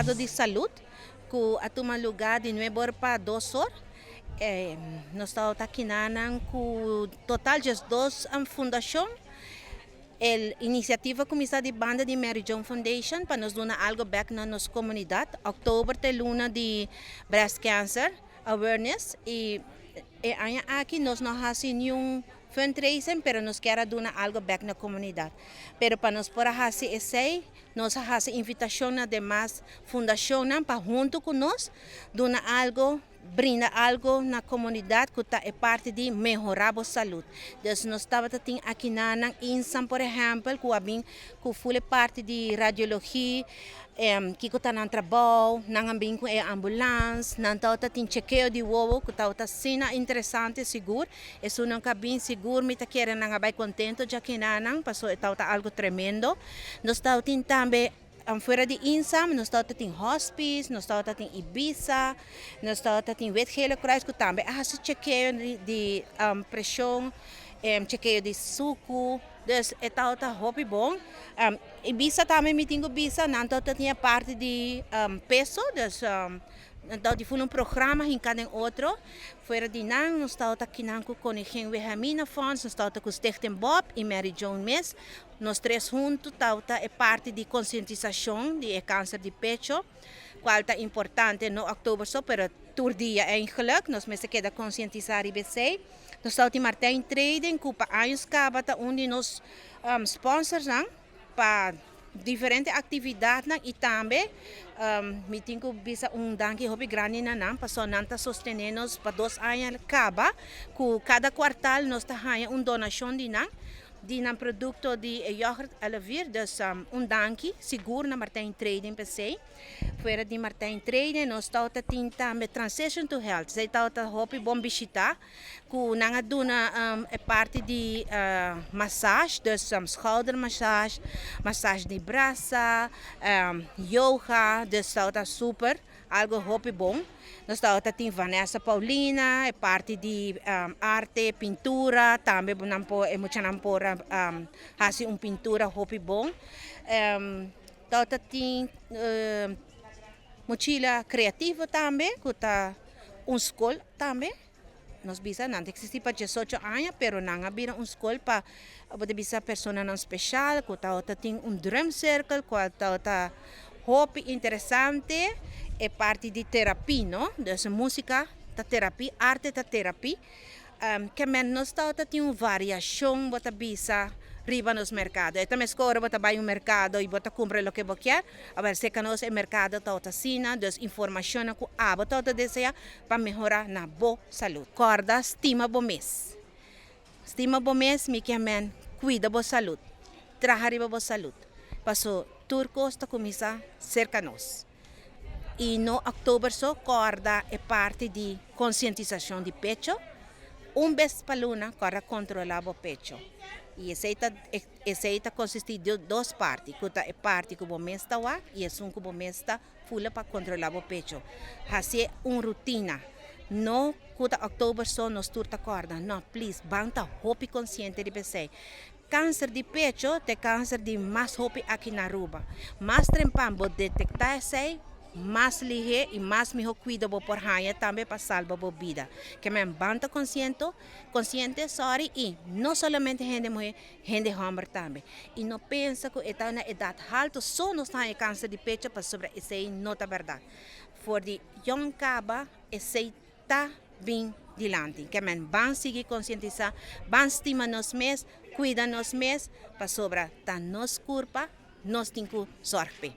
Mercado di Salud cu a tuma lugar di 9 or pa 2 or. Nos ta akinan cu total 12 fundacion. E iniciativa a cuminsa di banda di Mary Joan Foundation pa nos duna algo back na nos comunidad. October ta luna di breast cancer awareness y e aña aki nos no a haci ningun fundraising, pero nos kier duna algo back na comunidad. Pero pa nos por haci esey, nos a haci invitacion na demas fundacion pa hunto cu nos duna algo, brinda algo na comunidad cu ta parte di mehora e salud. Anto, nos tabata tin aki na INSAM, por ehempel, cu a bin cu full parte di radiologia, cu ta na trabou, nan bin cu ambulance, nan ta tin chequeo di wowo, cu ta asina interesante sigur, esunnan cu a bin sigur mi ta kere nan bay contento ya cu nan paso ta algo tremendo. Nos ta tin tambe fuera di INSAM, nos ta tin hospice, nos ta tin Ibisa, nos ta tin Wit Gele Kruis, cu tambe a haci chequeo di presion, chequeo di suco, dus e ta hopi bon. Ibisa tambe mi tin cu bisa, nan ta tin parte di peso, dus anto di un programa den cada otro. Fuera di nan, nos ta aki cu Koningin Wilhelmina Fonds, nos ta cu Stichting Bob y Mary Joan mes. Nos tres hunto ta e parte di concientisacion di cancer di pecho, cual ta importante no october so, pero tur dia eigenlijk. Nos mester keda concientisa esey. Nos ta Martijn Trading, cu pa aña caba ta un di nos sponsors pa diferente actividad y tambe mi tin cu bisa un danki hopi grandi na nan paso nan ta sostene nos pa 2 aña caba, cu cada kwartaal nos ta un donacion di nan producto di yoghurt Alevir, dus un danki sigur na Martijn Trading PC. Fuera di Martijn Trading, nos ta tin tambe Transition to Health. Esey ta hopi bon bishita, cu nan a duna e parte di massage, dus schoudermassage, massage di brasa, yoga, dus ta super, algo hopi bon. Nos ta tin Vanessa Paulina, e parte di arte, pintura, tambe nan por, e muchanan por haci un pintura hopi bon. Ta tin Mochila Creativo tambe, cu ta un scol tambe. Nos bisa nan ta existi pa 18 aña, pero nan a bira un scol pa por bisa personanan special, cu ta tin un drum circle, cu ta hopi interesante, e parte di terapia, no? Dus musica ta terapia, arte ta terapia. Kiermen nos ta tin un variacion, bo ta bisa, riba nos mercado. E tambe score bo ta bay un mercado y bo ta cumpra loke bo kier. Awor serca nos e mercado ta asina, dus informacion cu abo ta desea pa mehora na bo salud. Corda, stima bo mes. Stima bo mes, mi kiermen, cuida bo salud. Traha riba bo salud. Paso tur cos ta cuminsa cerca nos. Y no october so, corda e parte di concientisacion di pecho. Un bes pa luna, corda controla bo pecho. Y esey ta consisti di dos parti. Cu ta e parti cu bo mes ta wak y esun cu bo mes ta fula pa controla bo pecho. Haci un rutina. No cu ta october so nos tur ta corda. No, please, ban ta hopi consciente di esey. Cancer di pecho ta cancer di mas hopi aki na Aruba. Mas trempan bo detecta esey, mas lihe y mas miho cuido bo por haya tambe pa salba bo bida. Kiermen ban ta consciente, consciente, sorry, y no solamente hende muhe, hende homber tambe. Y no pensa cu ta na edad halto so nos ta cancer di pecho, pasobra esey no ta berdad. For di jong caba, esey ta bin dilanti. Kiermen ban sigui concientisa, ban stima nos mes, cuida nos mes, pasobra ta nos curpa, nos tin cu zorg.